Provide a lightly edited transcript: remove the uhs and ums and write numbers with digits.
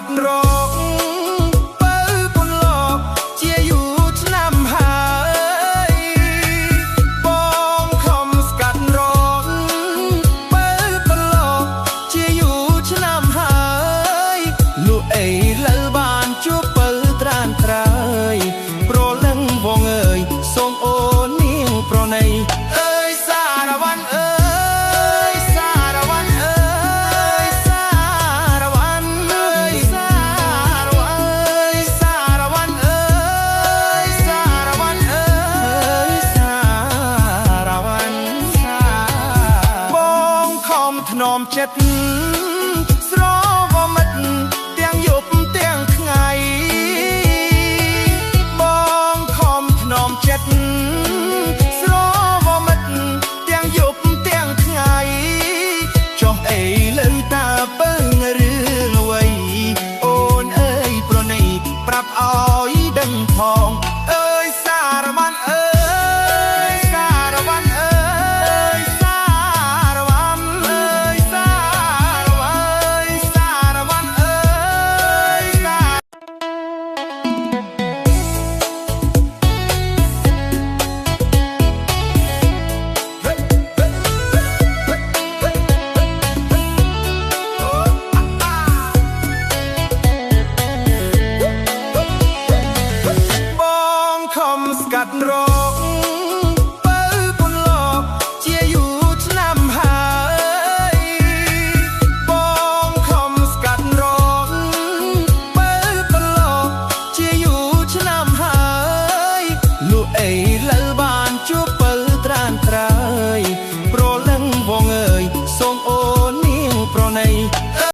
កាត់រកបើពុនលោកជាយូរឆ្នាំហើយបងខំស្កាត់រកបើពុនលោកជាយូរឆ្នាំហើយលុះអីលើបានជួបបើត្រានត្រើយប្រលឹងវងអើយសូមអូននាងប្រណីអើយសារវ័នអើយសារវ័នអើយសារវ័នអើយសារវ័នអើយសារវ័នអើយសារវ័នអើយសារវ័នបងខំថ្នមចិត្តស្រវមិត្តទាំងយប់ទាំងថ្ងៃបងខំថ្នមចិត្តស្រវមិត្តទាំងយប់ទាំងថ្ងៃចុះអីលើតាពើងរឿងអ្វីអូនអើយប្រណីប្រាប់ឲ្យដឹងផង